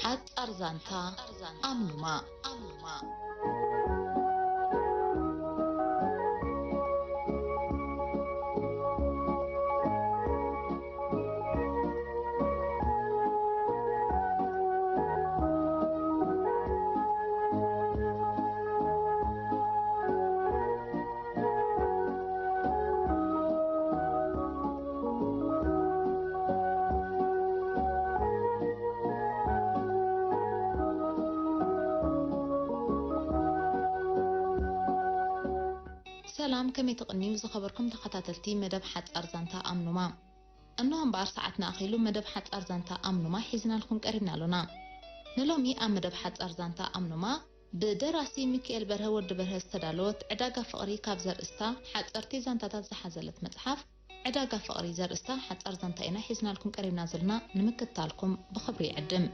ሓጻር ዛንታ ኣምኑማ። ሰላም፣ ከመይ ትቕንዩ ዝኸበርኩም ተኸታተልቲ መደብ ሓጻር ዛንታ ኣምኑማ? እንሆ እምበኣር ሰዓትና ኣኺሉ መደብ ሓጻር ዛንታ ኣምኑማ ሒዝናልኩም ቀሪብና ኣሎና። ንሎሚ ኣብ መደብ ሓጻር ዛንታ ኣምኑማ ብደራሲ ሚካኤል በርሀ ወዲ በርሀ ዝተዳለወት ዕዳጋ ፍቕሪ ካብ ዘርእስታ ሓጸርቲ ዛንታታት ዝሓዘለት መጽሓፍ ዕዳጋ ፍቕሪ ዘርእስታ ሓጻር ዛንታ ኢና ሒዝናልኩም ቀሪብና ዘለና ንምክትታልኩም ብኽብሪ ይዕድም።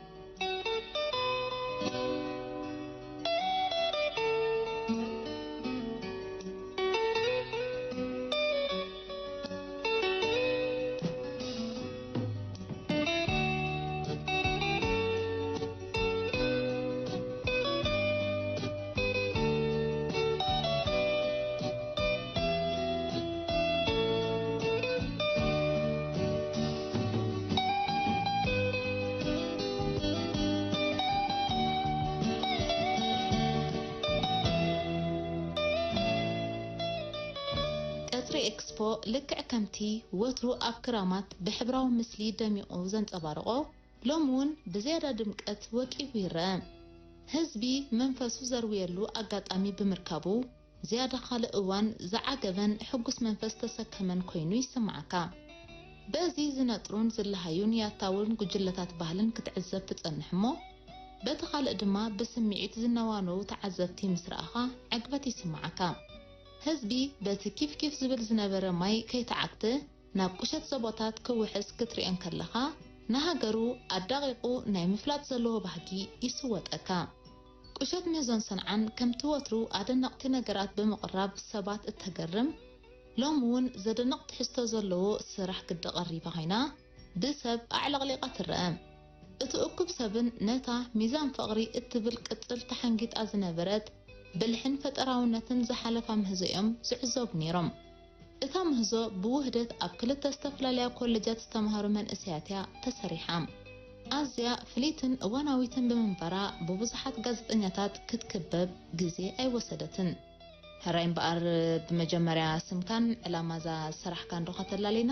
ቀጽሪ ኤክስፖ ልክዕ ከምቲ ወትሩ ኣብ ክራማት ብሕብራዊ ምስሊ ደሚቑ ዘንጸባርቖ፣ ሎሚ እውን ብዝያዳ ድምቀት ወቂቡ ይረአ። ህዝቢ መንፈሱ ዘርውየሉ ኣጋጣሚ ብምርካቡ፣ ዝያዳ ካልእ እዋን ዝዓገበን ሕጉስ መንፈስ ዝተሰከመን ኮይኑ ይስምዓካ። በዚ ዝነጥሩን ዝለሃዩን ያታውን ጉጅለታት ባህልን ክትዕዘብ ትጸንሕ እሞ፣ በቲ ካልእ ድማ ብስምዒት ዝነዋነዉ ተዓዘብቲ ምስ ረኣኻ ዕግበት ይስምዓካ። ህዝቢ በቲ ኪፍ ኪፍ ዝብል ዝነበረ ማይ ከይተዓግተ ናብ ቁሸት ዞባታት ክውሕዝ ክትሪኦ እንከለኻ፣ ንሃገሩ ኣዳቒቑ ናይ ምፍላጥ ዘለዎ ባህጊ ይስወጠካ። ቁሸት ምህዞን ሰንዓን ከምቲ ወትሩ ኣደነቕቲ ነገራት ብምቕራብ ሰባት እተገርም፣ ሎሚ እውን ዘደንቕ ትሕዝቶ ዘለዎ ስራሕ ግዲ ቀሪባ ኮይና ብሰብ ኣዕለቕሊቓ ትረአ። እቲ እኩብ ሰብን ነታ ሚዛን ፍቕሪ እትብል ቅጽል ተሓንጊጣ ዝነበረት ብልሕን ፈጠራውነትን ዝሓለፋ ምህዞ እዮም ዝዕዘቡ ነይሮም። እታ ምህዞ ብውህደት ኣብ ክልተ ዝተፈላለያ ኮለጃት ዝተምሃሩ መንእሰያት እያ ተሰሪሓ። ኣዝያ ፍልይትን እዋናዊትን ብምንባራ ብብዙሓት ጋዜጠኛታት ክትክበብ ግዜ ኣይወሰደትን። ሕራይ እምበኣር ብመጀመርያ ስምካን ዕላማ እዛ ስራሕካን ዶ ከተላልየና?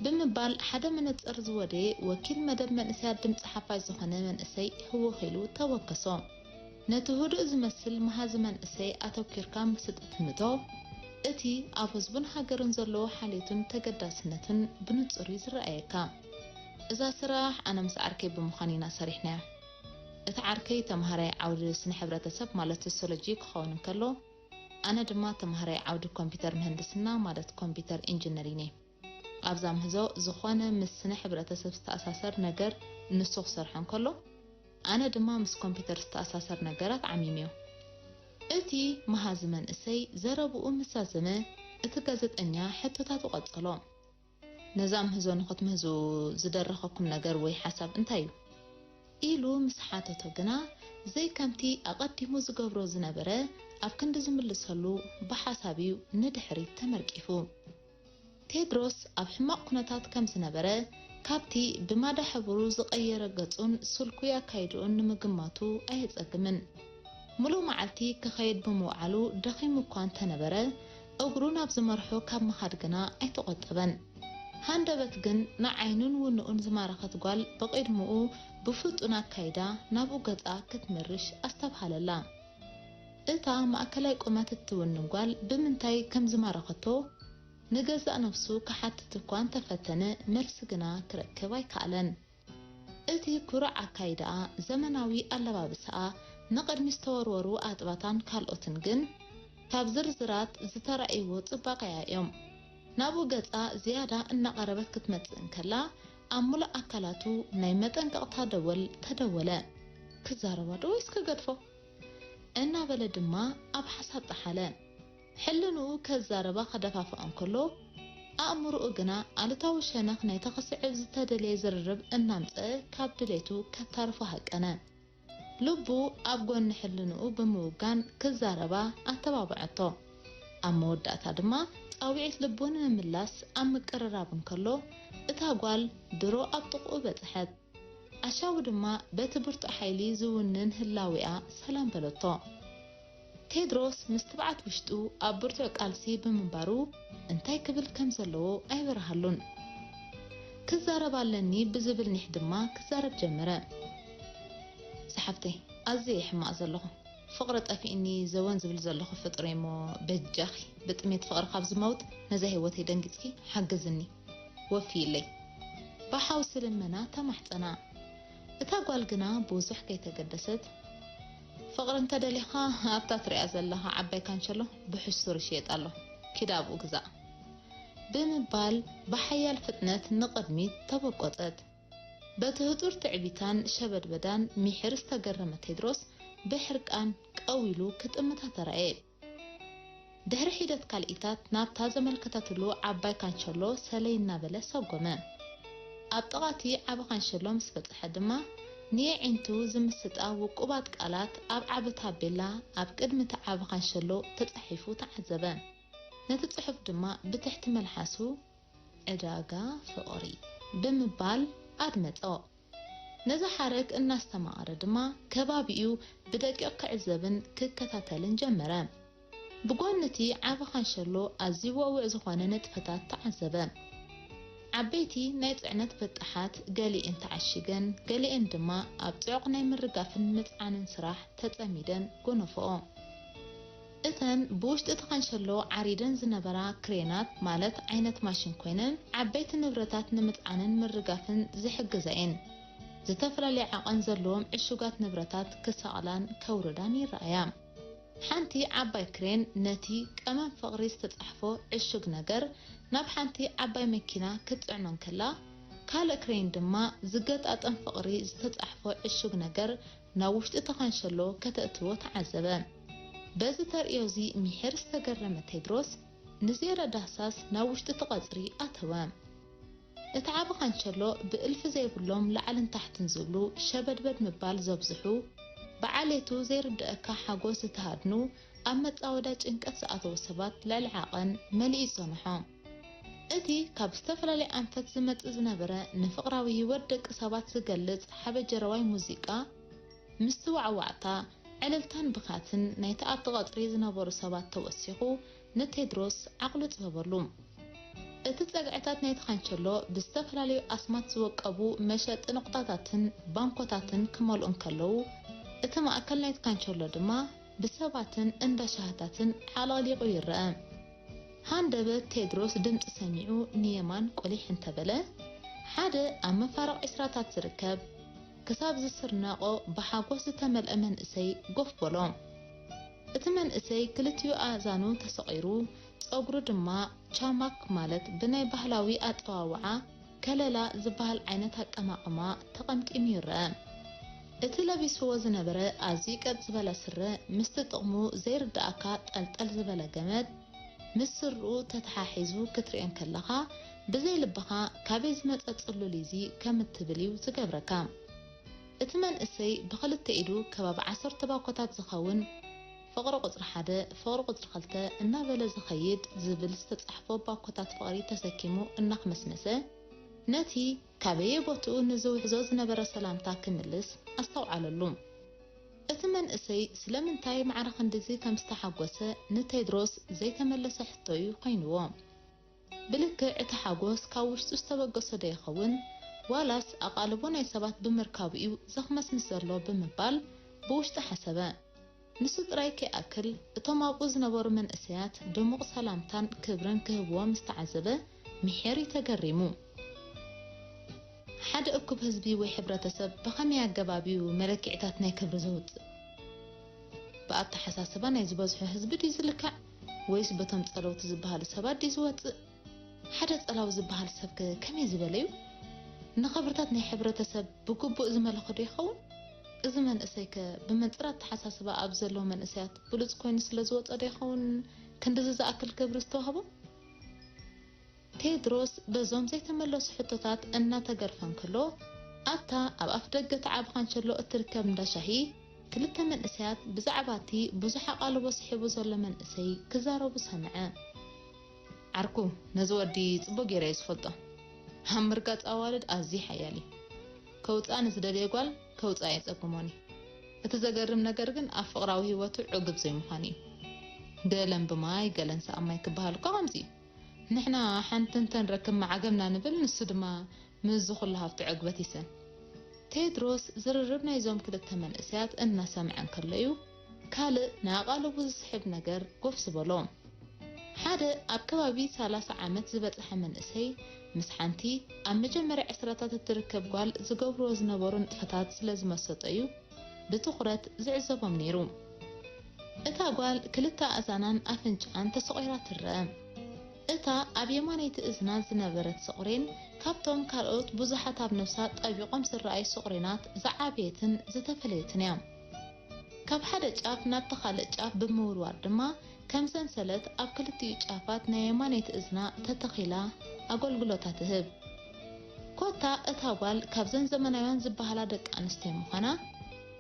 ብምባል ሓደ መነጽር ዝወደየ ወኪል መደብ መንእሰያት ድምጺ ሓፋሽ ዝኾነ መንእሰይ ህውኽ ኢሉ ተወከሶ። ነቲ ህዱእ ዝመስል መሃዚ መንእሰይ ኣተኲርካ ምስ እትጥምቶ፣ እቲ ኣብ ህዝቡን ሃገሩን ዘለዎ ሓልዮትን ተገዳስነትን ብንጹር እዩ ዝረኣየካ። እዛ ስራሕ ኣነ ምስ ዓርከይ ብምዃን ኢና ሰሪሕናያ። እቲ ዓርከይ ተምሃራይ ዓውዲ ስነ ሕብረተሰብ ማለት ሶሲዮሎጂ ክኸውን እንከሎ፣ ኣነ ድማ ተምሃራይ ዓውዲ ኮምፒተር ምህንድስና ማለት ኮምፒተር ኢንጂነሪንግ እየ። ኣብዛ ምህዞ ዝኾነ ምስ ስነ ሕብረተሰብ ዝተኣሳሰር ነገር ንሱ ክሰርሖ እንከሎ፣ ኣነ ድማ ምስ ኮምፒተር ዝተኣሳሰር ነገራት ዓሚመዮ። እቲ መሃዚ መንእሰይ ዘረብኡ ምስ ዛዘመ፣ እቲ ጋዜጠኛ ሕቶታቱ ቀጸሎ። ነዛ ምህዞ ንኽትምህዙ ዝደረኸኩም ነገር ወይ ሓሳብ እንታይ እዩ? ኢሉ ምስ ሓተቶ ግና፣ ዘይከምቲ ኣቐዲሙ ዝገብሮ ዝነበረ፣ ኣብ ክንዲ ዝምልሰሉ ብሓሳብ እዩ ንድሕሪት ተመርቂፉ። ቴድሮስ ኣብ ሕማቕ ኩነታት ከም ዝነበረ፣ ካብቲ ብማዳ ሕብሩ ዝቐየረ ገጹን ስልኩይ ኣካይድኡን ንምግማቱ ኣየጸግምን። ምሉእ መዓልቲ ክኸይድ ብምውዓሉ ደኺሙ እኳ እንተነበረ፣ እግሩ ናብ ዝመርሖ ካብ ምኻድ ግና ኣይተቖጠበን። ሃንደበት ግን ንዓይኑን ውንኡን ዝማረኸት ጓል ብቕድምኡ ብፍጡን ኣካይዳ ናብኡ ገጻ ክትምርሽ ኣስተብሃለላ። እታ ማእከላይ ቁመት እትውንን ጓል ብምንታይ ከም ዝማረኸቶ ንገዛእ ነፍሱ ክሓትት እኳ እንተፈተነ፣ መልሲ ግና ክረክብ ኣይከኣለን። እቲ ኩሩዕ ኣካይዳኣ፣ ዘመናዊ ኣለባብሳኣ፣ ንቕድሚት ዝተወርወሩ ኣጥባታን ካልኦትን ግን ካብ ዝርዝራት ዝተራእይዎ ጽባቐያ እዮም። ናብኡ ገጻ ዝያዳ እናቐረበት ክትመጽእ እንከላ፣ ኣብ ምሉእ ኣካላቱ ናይ መጠንቀቕታ ደወል ተደወለ። ክዛረባ ዶ ወይስ ክገድፎ? እናበለ ድማ ኣብ ሓሳብ ጠሓለ። ሕልንኡ ከዛረባ ከደፋፍኦ እንከሎ፣ ኣእምሮኡ ግና ኣሉታዊ ሸነኽ ናይቲ ክስዕብ ዝተደልየ ዝርርብ እናምጸ ካብ ድሌቱ ከታርፎ ሃቀነ። ልቡ ኣብ ጎኒ ሕልንኡ ብምውጋን ክዛረባ ኣተባብዐቶ። ኣብ መወዳእታ ድማ ጻውዒት ልቡ ንምምላስ ኣብ ምቅርራብ እንከሎ፣ እታ ጓል ድሮ ኣብ ጥቕኡ በጽሐት። ኣሻቡ ድማ በቲ ብርቱዕ ሓይሊ ዝውንን ህላዌኣ ሰላም በለቶ። ቴድሮስ ምስ ትብዓት ውሽጡ ኣብ ብርቱዕ ቃልሲ ብምንባሩ እንታይ ክብል ከም ዘለዎ ኣይበርሃሉን። ክዛረብ ኣለኒ ብዝብል ኒሕ ድማ ክዛረብ ጀመረ። ዝሓፍተይ፣ ኣዝየ ይሕማቕ ዘለኹ። ፍቕሪ ጠፊእኒ ዘወን ዝብል ዘለኹ ፍጡር እየ እሞ በጃኺ ብጥሜት ፍቕሪ ካብ ዝመውት ነዛ ህይወተይ ደንጊጽኪ ሓግዝኒ። ወፍይለይ። ብሓውሲ ልመና ተማሕጸና። እታ ጓል ግና ብዙሕ ከይተገደሰት፣ ፍቕሪ እንተደሊኻ ኣብታ ትሪኣ ዘለኻ ዓባይ ካንሸሎ ብሕሱር ይሽየጥ ኣሎ። ኪድ ኣብኡ ግዛእ። ብምባል ብሓያል ፍጥነት ንቕድሚት ተበቆጸት። በቲ ህጹር ትዕቢታን ሸበድበዳን ሚሒር ዝተገረመ ቴድሮስ ብሕርቃን ቀው ኢሉ ክጥምታ ተራእየ። ድሕሪ ሒደት ካልኢታት ናብታ ዘመልከተትሉ ዓባይ ካንሸሎ ሰለይ እናበለ ሰጎመ። ኣብ ጥቓ እቲ ዓቢ ካንሸሎ ምስ በጽሐ ድማ ንየዒንቱ ዝምስጣ ውቁባት ቃላት ኣብ ዓቢ ታቤላ ኣብ ቅድሚ እቲ ዓቢ ካንሸሎ ተጻሒፉ ተዓዘበ። ነቲ ጽሑፍ ድማ ብትሕቲ መልሓሱ ዕዳጋ ፍቕሪ ብምባል ኣድመጾ። ነዚ ሓረግ እናስተማቐረ ድማ ከባቢኡ ብደቂቕ ክዕዘብን ክከታተልን ጀመረ። ብጎኒ እቲ ዓቢ ካንሸሎ ኣዝዩ ውዕዉዕ ዝኾነ ንጥፈታት ተዓዘበ። ዓበይቲ ናይ ጽዕነት በጣሓት ገሊኤን ተዓሺገን፣ ገሊኤን ድማ ኣብ ጽዑቕ ናይ ምርጋፍን ምጽዓንን ስራሕ ተጸሚደን ጎነፈኦ። እተን ብውሽጢ እቲ ካንሸሎ ዓሪደን ዝነበራ ክሬናት፣ ማለት ዓይነት ማሽን ኮይነን፣ ዓበይቲ ንብረታት ንምጽዓንን ምርጋፍን ዝሕግዛ እየን። ዝተፈላለየ ዓቐን ዘለዎም ዕሹጋት ንብረታት ክሰቕላን ከውርዳን ይረኣያ። ሓንቲ ዓባይ ክሬን ነቲ ቀመም ፍቕሪ ዝተጻሕፎ ዕሹግ ነገር ናብ ሓንቲ ዓባይ መኪና ክትጽዕኖ እንከላ፣ ካልእ ክሬን ድማ ዝገጣጠም ፍቕሪ ዝተጻሕፎ ዕሹግ ነገር ናብ ውሽጢ እቲ ካንሸሎ ከተእትዎ ተዓዘበ። በዚ ተርእዮ እዚ ምሒር ዝተገረመ ቴድሮስ፣ ንዜረ ዳህሳስ ናብ ውሽጢ እቲ ቀጽሪ ኣተወ። እቲ ዓቢ ካንሸሎ ብእልፊ ዘይብሎም ላዕልን ታሕትን ዝብሉ ሸበድበድ ምባል ዘብዝሑ፣ ብዓሌቱ ዘይርድኣካ ሓጎስ ዝተሃድኑ፣ ኣብ መጻወዳ ጭንቀት ዝኣተዉ ሰባት ልዕሊ ዓቐን መሊኡ ይጸንሖ። እቲ ካብ ዝተፈላለየ ኣንፈት ዝመጽእ ዝነበረ ንፍቕራዊ ህይወት ደቂ ሰባት ዝገልጽ ሓበጀረዋይ ሙዚቃ፣ ምስቲ ዋዕዋዕታ፣ ዕልልታን ብኽያትን ናይቲ ኣብቲ ቀጽሪ ዝነበሩ ሰባት ተወሲኹ፣ ንቴድሮስ ዓቕሉ ጽበበሉ። እቲ ጸግዕታት ናይቲ ካንቸሎ ብዝተፈላለዩ ኣስማት ዝወቀቡ መሸጢ ነቑጣታትን ባንኮታትን ክመልኡ እንከለዉ፣ እቲ ማእከል ናይቲ ካንቸሎ ድማ ብሰባትን እንዳ ሻህታትን ዓለቕሊቑ ይረአ። ሃንደበት ቴድሮስ ድምጺ ሰሚዑ ንየማን ቁሊሕ እንተበለ፣ ሓደ ኣብ መፋርቕ ዕስራታት ዝርከብ፣ ክሳብ ዝስርናቖ ብሓጎስ ዝተመልአ መንእሰይ ጎፍ በሎ። እቲ መንእሰይ ክልቲኡ ኣእዛኑ ተሰቒሩ፣ ጸጉሩ ድማ ቻማክ፣ ማለት ብናይ ባህላዊ ኣጸዋውዓ ከለላ ዝበሃል ዓይነት ኣቀማቕማ ተቐምቂሙ ይረአ። እቲ ለቢስዎ ዝነበረ ኣዝዩ ቀጥ ዝበለ ስረ ምስቲ ጥቕሙ ዘይርድኣካ ጠልጠል ዝበለ ገመድ፣ ምስ ስርኡ ተተሓሒዙ ክትርእዮ እንከለኻ፣ ብዘይ ልብኻ ካበይ ዝመጸ ጽሉል እዩ እዚ ከም እትብል እዩ ዝገብረካ። እቲ መንእሰይ ብኽልተ ኢዱ ከባቢ ዓሰርተ ባኮታት ዝኸውን ፍቕሪ ቁጽሪ ሓደ፣ ፍቕሪ ቁጽሪ ክልተ እናበለ ዝኸይድ ዝብል ዝተጻሕፎ ባኮታት ፍቕሪ ተሰኪሙ እናኽመስመሰ፣ ነቲ ካበየ ቦትኡ ንዝውሕዞ ዝነበረ ሰላምታ ክምልስ ኣስተውዓለሉ። እቲ መንእሰይ ስለምንታይ ማዕረ ክንድዚ ከም ዝተሓጎሰ ንቴድሮስ ዘይተመለሰ ሕቶ እዩ ኮይንዎ። ብልክዕ እቲ ሓጎስ ካብ ውሽጡ ዝተበገሶ ዶ ይኸውን? ዋላስ ኣቓልቦ ናይ ሰባት ብምርካቡ እዩ ዘኽመስምስ ዘሎ ብምባል ብውሽጡ ሓሰበ። ንሱ ጥራይ ከይኣክል፣ እቶም ኣብኡ ዝነበሩ መንእሰያት ድሙቕ ሰላምታን ክብርን ክህብዎ ምስ ተዓዘበ፣ ምሒር እዩ ተገሪሙ። ሓደ እኩብ ህዝቢ ወይ ሕብረተሰብ ብኸመይ ኣገባብ እዩ መለክዒታት ናይ ክብሪ ዘውጽእ? ብኣተሓሳስባ ናይ ዝበዝሑ ህዝቢ ድዩ ዝልካዕ? ወይስ በቶም ጸለውቲ ዝበሃሉ ሰባት ድዩ ዝወጽእ? ሓደ ጸላዊ ዝበሃል ሰብከ ከመይ ዝበለ እዩ? ንኽብርታት ናይ ሕብረተሰብ ብግቡእ ዝመለኾ ዶ ይኸውን? እዚ መንእሰይከ ብመንጽር ኣተሓሳስባ ኣብ ዘለዉ መንእሰያት ብሉጽ ኮይኑ ስለ ዝወጸ ዶ ይኸውን ክንድዚ ዝኣክል ክብሪ ዝተዋህቦ? ቴድሮስ በዞም ዘይተመለሱ ሕቶታት እናተገርፈ እንከሎ፣ ኣብታ ኣብ ኣፍ ደገ ተዓቢ ካንሸሎ እትርከብ እንዳ ሻሂ፣ ክልተ መንእሰያት ብዛዕባ እቲ ብዙሕ ኣቓልቦ ስሒቡ ዘሎ መንእሰይ ክዛረቡ ሰምዐ። ዓርኩ፣ ነዚ ወዲ ጽቡቕ ገይረ እየ ዝፈልጦ። ኣብ ምርጋጽ ኣዋልድ ኣዝዩ ሓያል እዩ። ከውጽኣ ንዝደልየ ጓል ከውጽኣ የጸግሞን እዩ። እቲ ዘገርም ነገር ግን ኣብ ፍቕራዊ ህይወቱ ዕጉብ ዘይምዃኑ እዩ። ገለን ብማይ ገለን ሰኣብ ማይ ክበሃል እኮ ከምዚ እዩ። ንሕና ሓንቲ እንተንረክብ መዓገብና ንብል፣ ንሱ ድማ ምስዚ ኩሉ ሃብቲ ዕግበት ይስእን። ቴድሮስ ዝርርብ ናይዞም ክልተ መንእሰያት እናሰምዐ እንከሎ እዩ ካልእ ንኣቓልቡ ዝስሕብ ነገር ጎፍ ዝበሎ። ሓደ ኣብ ከባቢ ሰላሳ ዓመት ዝበጽሐ መንእሰይ ምስ ሓንቲ ኣብ መጀመርያ ዕስራታት እትርከብ ጓል ዝገብርዎ ዝነበሩ ንጥፈታት ስለ ዝመሰጦ እዩ ብትኹረት ዝዕዘቦም ነይሩ። እታ ጓል ክልተ ኣእዛናን ኣፍንጫኣን ተሰቑራ ትረአ። እታ ኣብ የማነይቲ እዝና ዝነበረት ሰቑሬን ካብቶም ካልኦት ብዙሓት ኣብ ነብሳ ጠቢቖም ዝረኣዩ ሰቑሬናት ዝዓበየትን ዝተፈለየትን እያ። ካብ ሓደ ጫፍ ናብቲ ካልእ ጫፍ ብምውርዋር ድማ ከም ሰንሰለት ኣብ ክልቲኡ ጫፋት ናይ የማነይቲ እዝና ተተኺላ ኣገልግሎታ ትህብ። ኮታ እታ ጓል ካብዘን ዘመናውያን ዝበሃላ ደቂ ኣንስትዮ ምዃና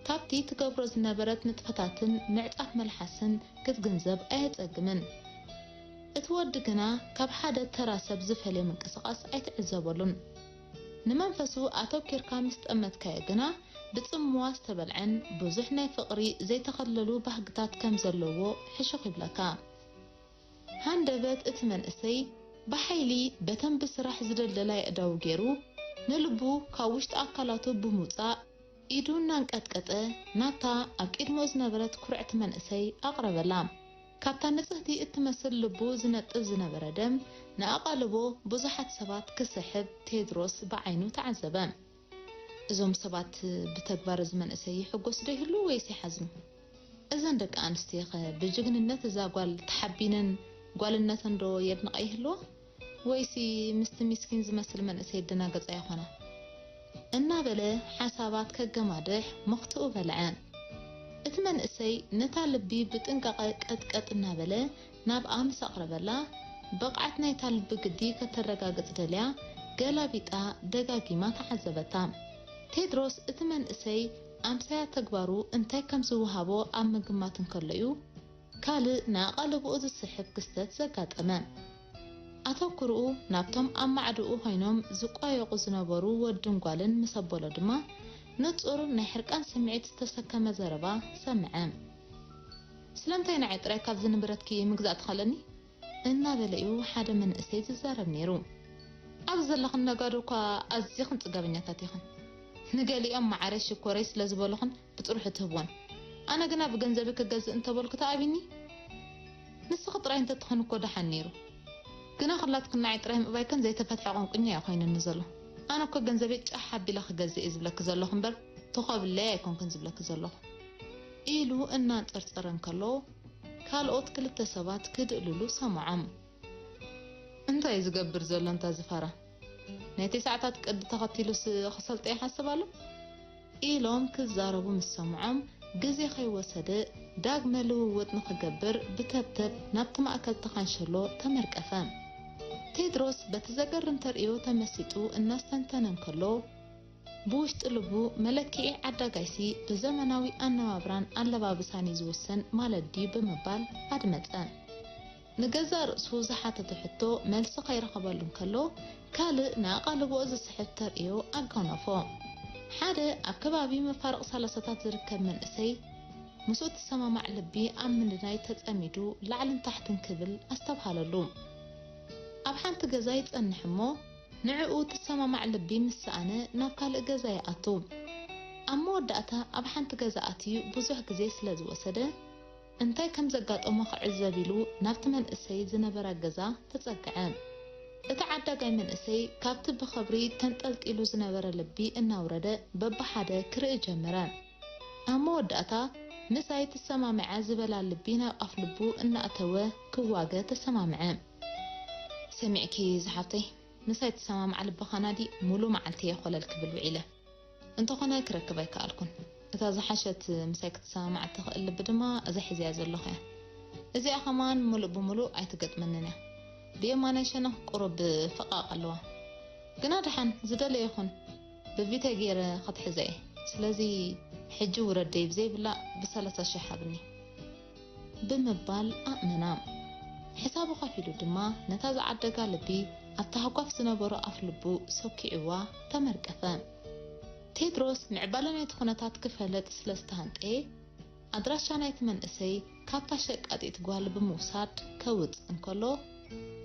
ካብቲ ትገብሮ ዝነበረት ንጥፈታትን ምዕጻፍ መልሓስን ክትግንዘብ ኣየጸግምን። እቲ ወዲ ግና ካብ ሓደ ተራ ሰብ ዝፈልዮ ምንቅስቓስ ኣይትዕዘበሉን። ንመንፈሱ ኣተኲርካ ምስ ጠመትካዮ ግና ብጽምዋ ዝተበልዐን ብዙሕ ናይ ፍቕሪ ዘይተኸለሉ ባህግታት ከም ዘለዎ ሕሹኽ ይብለካ። ሃንደበት እቲ መንእሰይ ብሓይሊ በተን ብስራሕ ዝደልደላ የእዳዉ ገይሩ ንልቡ ካብ ውሽጢ ኣካላቱ ብምውጻእ ኢዱ እናንቀጥቀጠ ናብታ ኣብ ቅድሚኡ ዝነበረት ኩርዕቲ መንእሰይ ኣቕረበላ። ካብታ ንጽህቲ እትመስል ልቡ ዝነጥብ ዝነበረ ደም ንኣቓልቦ ብዙሓት ሰባት ክስሕብ ቴድሮስ ብዓይኑ ተዓዘበ። እዞም ሰባት ብተግባር እዚ መንእሰይ ይሕጎሱ ዶ ይህልዉ ወይስ ይሓዝኑ? እዘን ደቂ ኣንስትዮኸ ብጅግንነት እዛ ጓል ተሓቢነን ጓልነተን ዶ የድንቓ ይህልዋ? ወይሲ ምስቲ ሚስኪን ዝመስል መንእሰይ ይደናገጻ ይኾና? እናበለ ሓሳባት ከገማድሕ መኽትኡ በልዐ። እቲ መንእሰይ ነታ ልቢ ብጥንቃቐ ቀጥቀጥ እናበለ ናብኣ ምስ ኣቕረበላ፣ ብቕዓት ናይታ ልቢ ግዲ ከተረጋግጽ ደልያ፣ ገላቢጣ ደጋጊማ ተዓዘበታ። ቴድሮስ እቲ መንእሰይ ኣምሳያ ተግባሩ እንታይ ከም ዝወሃቦ ኣብ ምግማት እንከሎ እዩ፣ ካልእ ንኣቓልቦኡ ዝስሕብ ክስተት ዘጋጠመ። ኣተኩሮኡ ናብቶም ኣብ ማዕዶኡ ኮይኖም ዝቋየቑ ዝነበሩ ወድን ጓልን ምስ ኣበሎ ድማ፣ ንጹር ናይ ሕርቃን ስምዒት ዝተሰከመ ዘረባ ሰምዐ። ስለምንታይ ንዓይ ጥራይ ካብዚ ንብረትኪ ምግዛእ ትኸለኒ? እናበለ እዩ ሓደ መንእሰይ ዝዛረብ ነይሩ። ኣብዚ ዘለኽን ነጋዶ እኳ ኣዚኽን ጽጋበኛታት ኢኽን። ንገሊኦም መዓረይ ሽኮረይ ስለ ዝበሉኽን ብጽርሑ ትህብወን። ኣነ ግና ብገንዘቢ ክገዝእ እንተበልኩ ተኣቢኒ? ንስኺ ጥራይ እንተትኾን እኮ ደሓን ነይሩ። ግና ኩላትክን ንዓይ ጥራይ ምእባይክን ዘይተፈትሐ ቋንቁኛ እዩ ኮይኑኒ ዘሎ። ኣነ እኮ ገንዘበይ ጫሕ ኣቢለ ክገዝእ እየ ዝብለኪ ዘለኹ እምበር፣ ተኾብለይ ኣይኮንኩን ዝብለኪ ዘለኹ። ኢሉ እናንጸርጸረ እንከሎ፣ ካልኦት ክልተ ሰባት ክድእልሉ ሰምዖም። እንታይ እዩ ዝገብር ዘሎ እንታ ዝፋራ? ናይ ተስዓታት ቅዲ ተኸቲሉስ ክሰልጦ ይሓስብ ኣሎ? ኢሎም ክዛረቡ ምስ ሰምዖም፣ ግዜ ከይወሰደ ዳግመ ልውውጥ ንኽገብር ብተብተብ ናብቲ ማእከል ተኻንሸሎ ተመርቀፈ። ቴድሮስ በቲ ዘገርም ተርእዮ ተመሲጡ እናስተንተነ እንከሎ፣ ብውሽጢ ልቡ መለክዒ ዓዳጋይሲ ብዘመናዊ ኣነባብራን ኣለባብሳን እዩ ዝውሰን ማለት ድዩ ብምባል ኣድመጸ። ንገዛእ ርእሱ ዝሓተቶ ሕቶ መልሲ ከይረኸበሉ እንከሎ፣ ካልእ ንኣቓልቦኡ ዝስሕብ ተርእዮ ኣጓነፎ። ሓደ ኣብ ከባቢ መፋርቕ ሰላሳታት ዝርከብ መንእሰይ ምስኡ እትሰማማዕ ልቢ ኣብ ምንዳይ ተጸሚዱ ላዕልን ታሕትን ክብል ኣስተብሃለሉ። ኣብ ሓንቲ ገዛ ይጸንሕ እሞ፣ ንዕኡ እትሰማማዕ ልቢ ምስ ሰኣነ ናብ ካልእ ገዛ ይኣቱ። ኣብ መወዳእታ ኣብ ሓንቲ ገዛ ኣትዩ ብዙሕ ግዜ ስለ ዝወሰደ፣ እንታይ ከም ዘጋጠሞ ክዕዘብ ኢሉ ናብቲ መንእሰይ ዝነበራ ገዛ ተጸግዐ። እቲ ዓዳጋይ መንእሰይ ካብቲ ብኽብሪ ተንጠልጢሉ ዝነበረ ልቢ እናውረደ በብሓደ ክርኢ ጀመረ። ኣብ መወዳእታ፣ ምሳይ ትሰማምዐ ዝበላ ልቢ ናብ ኣፍልቡ እናእተወ ክዋገ ተሰማምዐ። ሰሚዕኪ ዝሓፍተይ፣ ምሳይ ትሰማምዓ ልቢ ኻናዲ ሙሉ መዓልቲ እየ ኮለል ክብል ውዒለ። እንተኾነ ክረክብ ኣይከኣልኩን። እታ ዝሓሸት ምሳይ ክትሰማማዕ እትኽእል ልቢ ድማ እዛ ሒዘያ ዘለኹ እያ። እዚኣ ኸማን ሙሉእ ብሙሉእ ኣይትገጥመንን እያ። ብየማናይ ሸነኽ ቁሩብ ፈቓቕ ኣለዋ። ግና ደሓን ዝደለየ ይኹን፣ ብቪተ ገይረ ክትሕዘ እየ። ስለዚ ሕጂ ውረደይ ብዘይብላ ብሰላሳ ሽሕ ሃብኒ። ብምባል ኣእመና። ሕሳቡ ከፊሉ ድማ ነታ ዝዓደጋ ልቢ ኣብ ታህጓፍ ዝነበሮ ኣፍ ልቡ ሰኪዕዋ ተመርቀፈ። ቴድሮስ ምዕባለ ናይቲ ኩነታት ክፈልጥ ስለ ዝተሃንጠየ፣ ኣድራሻ ናይቲ መንእሰይ ካብታ ሸቃጢት ጓል ብምውሳድ ከውጽእ እንከሎ፣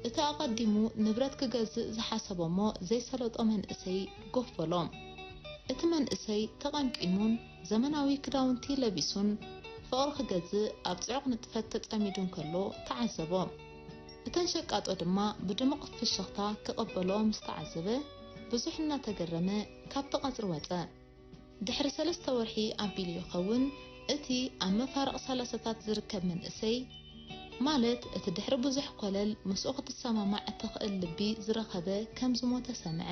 እቲ ኣቐዲሙ ንብረት ክገዝእ ዝሓሰቦ እሞ ዘይሰለጦ መንእሰይ ጎፍ በሎ። እቲ መንእሰይ ተቐምቂሙን ዘመናዊ ክዳውንቲ ለቢሱን ፍቕሪ ክገዝእ ኣብ ጽዑቕ ንጥፈት ተጸሚዱ እንከሎ ተዓዘቦ። እተን ሸቃጦ ድማ ብድሙቕ ፍሽኽታ ክቕበሎ ምስ ተዓዘበ፣ ብዙሕ እናተገረመ ካብቲ ቀጽሪ ወጸ። ድሕሪ ሰለስተ ወርሒ ኣቢሉ ይኸውን፣ እቲ ኣብ መፋርቕ ሰላሳታት ዝርከብ መንእሰይ፣ ማለት እቲ ድሕሪ ብዙሕ ኮለል ምስኡ ክትሰማማዕ እትኽእል ልቢ ዝረኸበ ከም ዝሞተ ሰምዐ።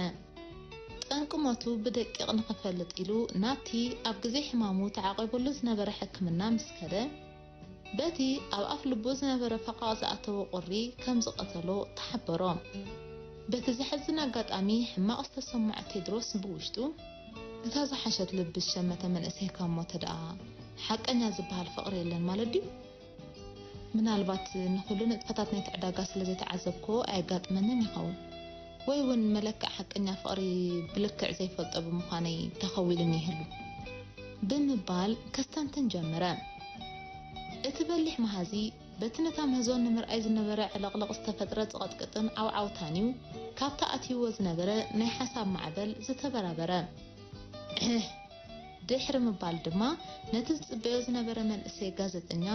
ጠንቂ ሞቱ ብደቂቕ ንኽፈልጥ ኢሉ ናብቲ ኣብ ግዜ ሕማሙ ተዓቒቡሉ ዝነበረ ሕክምና ምስ ከደ፣ በቲ ኣብ ኣፍ ልቡ ዝነበረ ፈቓቕ ዝኣተወ ቁሪ ከም ዝቐተሎ ተሓበሮ። በቲ ዘሕዝን ኣጋጣሚ ሕማቕ ዝተሰምዖ ቴድሮስ ብውሽጡ፣ "እታ ዝሓሸት ልቢ ዝሸመተ መንእሰይ ካብ ሞተ ደኣ ሓቀኛ ዝበሃል ፍቕሪ የለን ማለት ድዩ? ምናልባት ንኹሉ ንጥፈታት ናይቲ ዕዳጋ ስለ ዘይተዓዘብክዎ ኣየጋጥመንን ይኸውን። ወይ እውን መለክዕ ሓቀኛ ፍቕሪ ብልክዕ ዘይፈልጦ ብምዃነይ ተኸዊሉኒ ይህሉ" ብምባል ከስተንትን ጀመረ። እቲ በሊሕ መሃዚ በቲ ነታ ምህዞ ንምርኣይ ዝነበረ ዕልቕልቕ ዝተፈጥረ ጽቕጥቅጥን ዓውዓውታን እዩ ካብቲ ኣትይዎ ዝነበረ ናይ ሓሳብ ማዕበል ዝተበራበረ። ድሕሪ ምባል ድማ ነቲ ዝጽበዮ ዝነበረ መንእሰይ ጋዜጠኛ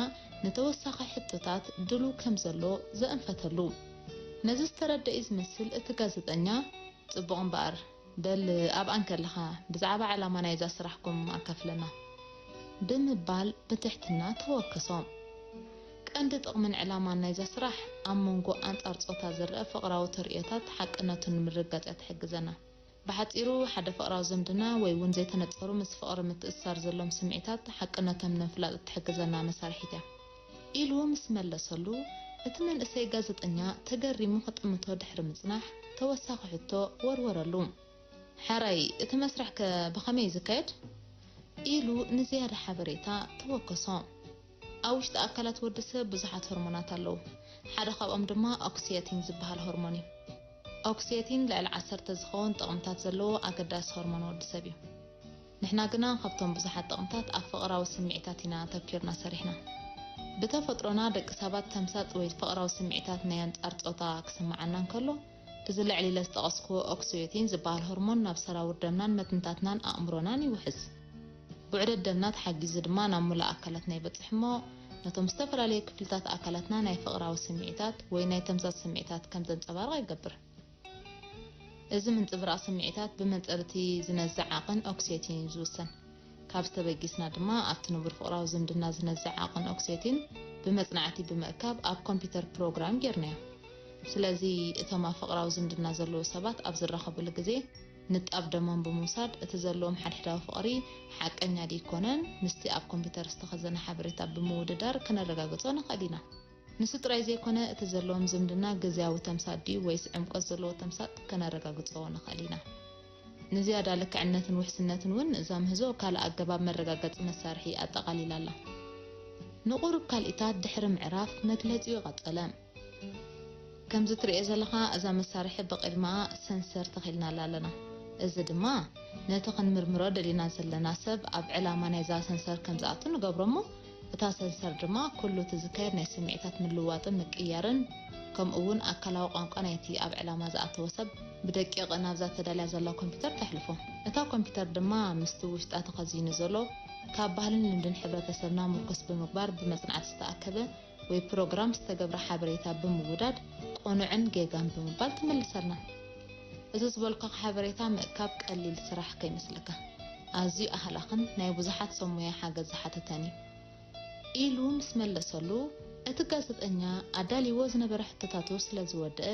ንተወሳኺ ሕቶታት ድሉው ከም ዘሎ ዘእንፈተሉ። ነዚ ዝተረደእ እዩ ዝመስል እቲ ጋዜጠኛ፣ "ጽቡቕ እምበኣር፣ በል ኣብኣ እንከለኻ ብዛዕባ ዕላማ ናይዛ ስራሕኩም ኣካፍለና" ብምባል ብትሕትና ተወከሶ። ቀንዲ ጥቕምን ዕላማን ናይዛ ስራሕ ኣብ መንጎ ኣንጻር ጾታ ዝረኣ ፍቕራዊ ተርእዮታት ሓቅነቱ ንምርግጋጽ እያ ትሕግዘና። ብሓጺሩ፣ ሓደ ፍቕራዊ ዝምድና ወይ እውን ዘይተነጸሩ ምስ ፍቕሪ ምትእስሳር ዘሎም ስምዒታት ሓቅነቶም ንምፍላጥ እትሕግዘና መሳርሒት እያ። ኢሉ ምስ መለሰሉ፣ እቲ መንእሰይ ጋዜጠኛ ተገሪሙ ክጥምቶ ድሕሪ ምጽናሕ፣ ተወሳኺ ሕቶ ወርወረሉ። "ሕራይ፣ እቲ መስርሕከ ብኸመይ እዩ ዝካየድ?" ኢሉ ንዝያዳ ሓበሬታ ተወከሶ። ኣብ ውሽጢ ኣካላት ወዲ ሰብ ብዙሓት ሆርሞናት ኣለዉ። ሓደ ካብኦም ድማ ኦክሲየቲን ዝበሃል ሆርሞን እዩ። ኦክሲየቲን ልዕሊ ዓሰርተ ዝኸውን ጥቕምታት ዘለዎ ኣገዳሲ ሆርሞን ወዲ ሰብ እዩ። ንሕና ግና ካብቶም ብዙሓት ጥቕምታት ኣብ ፍቕራዊ ስምዒታት ኢና ተኪርና ሰሪሕና። ብተፈጥሮና ደቂ ሰባት ተምሳጥ ወይ ፍቕራዊ ስምዒታት ናይ ኣንጻር ጾታ ክስምዓና እንከሎ፣ እዚ ልዕል ኢለ ዝጠቐስክዎ ኦክሲዮቲን ዝበሃል ሆርሞን ናብ ሰራውር ደምናን መትንታትናን ኣእምሮናን ይውሕዝ። ብዑደት ደምና ተሓጊዙ ድማ ናብ ሙሉእ ኣካላትና ይበጽሕ እሞ፣ ነቶም ዝተፈላለዩ ክፍልታት ኣካላትና ናይ ፍቕራዊ ስምዒታት ወይ ናይ ተምሳጥ ስምዒታት ከም ዘንጸባርቕ ይገብር። እዚ ምንጽብራቕ ስምዒታት ብመንጽር እቲ ዝነዝዕ ዓቕን ኦክሲዮቲን እዩ ዝውሰን። ካብዚ ተበጊስና ድማ ኣብቲ ንቡር ፍቕራዊ ዝምድና ዝነዝዕ ዓቕን ኦክሲዮቲን ብመጽናዕቲ ብምእካብ ኣብ ኮምፒተር ፕሮግራም ጌርናዮ። ስለዚ እቶም ኣብ ፍቕራዊ ዝምድና ዘለዉ ሰባት ኣብ ዝራኸብሉ ግዜ ንጣብ ደሞም ብምውሳድ እቲ ዘለዎም ሓድሕዳዊ ፍቕሪ ሓቀኛ ድዩ ኣይኮነን ምስቲ ኣብ ኮምፒተር ዝተኸዘነ ሓበሬታ ብምውድዳር ከነረጋግጾ ንኽእል ኢና። ንሱ ጥራይ ዘይኮነ እቲ ዘለዎም ዝምድና ግዝያዊ ተምሳጥ ድዩ ወይስ ዕምቆት ዘለዎ ተምሳጥ ከነረጋግጾ ንኽእል ኢና። ንዝያዳ ልክዕነትን ውሕስነትን እውን እዛ ምህዞ ካልእ ኣገባብ መረጋገጺ መሳርሒ ኣጠቓሊላ ኣላ። ንቑሩብ ካልኢታት ድሕሪ ምዕራፍ መግለጺኡ ቀጸለ። ከምዚ ትርእዮ ዘለኻ እዛ መሳርሒ ብቕድመኣ ሰንሰር ተኺልናላ ኣለና። እዚ ድማ ነቲ ክንምርምሮ ደሊና ዘለና ሰብ ኣብ ዕላማ ናይዛ ሰንሰር ከም ዝኣቱ ንገብሮ እሞ እታ ሰንሰር ድማ ኩሉ እቲ ዝካየድ ናይ ስምዒታት ምልውዋጥን ምቅይያርን ከምኡ እውን ኣካላዊ ቋንቋ ናይቲ ኣብ ዕላማ ዝኣተወ ሰብ ብደቂቕ ናብዛ ተዳልያ ዘላ ኮምፒተር ተሕልፎ። እታ ኮምፒተር ድማ ምስቲ ውሽጣ ተኸዚኑ ዘሎ ካብ ባህልን ልምድን ሕብረተሰብና ምርኩስ ብምግባር ብመጽናዕቲ ዝተኣከበ ወይ ፕሮግራም ዝተገብረ ሓበሬታ ብምውዳድ ቅኑዕን ጌጋን ብምባል ትምልሰልና። እዚ ዝበልኩኻ ሓበሬታ ምእካብ ቀሊል ስራሕ ከይመስለካ። ኣዝዩ ኣህላኽን ናይ ብዙሓት ሰብ ሞያ ሓገዝ ዝሓተተን እዩ። ኢሉ ምስ መለሰሉ፣ እቲ ጋዜጠኛ ኣዳልይዎ ዝነበረ ሕቶታቱ ስለ ዝወደአ፣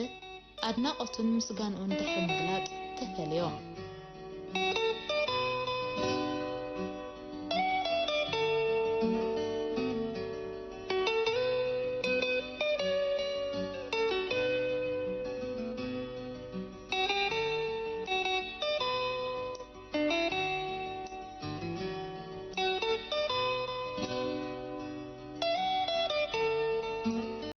ኣድናቖቱን ምስጋንኡን ድሕሪ ምግላጽ ተፈለዮ።